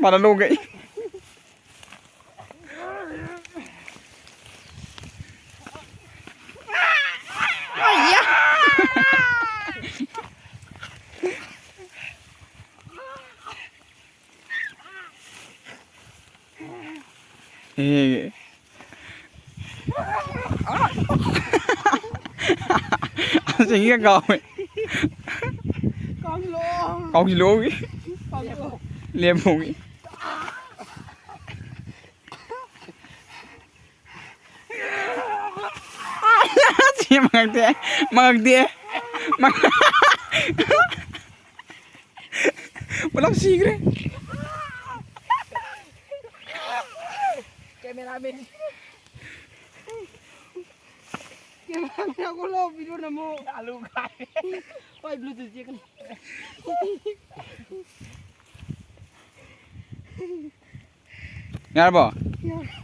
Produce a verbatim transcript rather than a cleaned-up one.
ꯃꯥꯅ ꯂꯣꯡꯒꯩ꯫ ꯑꯦ꯫ ꯑꯁꯤꯒ ꯀꯥꯎꯋꯦ꯫ ꯀꯥꯎꯁꯤꯜꯂꯣ꯫ ꯀꯥꯎꯁꯤꯜꯂꯣꯒꯤ꯫ ꯀꯥꯎꯁꯤꯜꯂꯣ꯫ ꯂꯦꯝꯐꯧꯒꯤ꯫ ꯁꯤ ꯃꯉꯛꯇꯦ꯫ ꯃꯉꯛꯇꯦ꯫ ꯃꯉꯛ-, ꯄꯨꯂꯞ ꯁꯤꯈ꯭ꯔꯦ꯫ Cameraman. Cameraman ꯉꯥꯛ ꯂꯧ, video ꯅꯝꯃꯣ꯫ ꯑꯂꯨ ꯈꯥꯏ꯫ ꯍꯣꯏ, Bluetooth ꯆꯦꯛꯀꯅꯤ꯫ ꯌꯥꯔꯕꯣ? ꯌꯥꯔꯦ꯫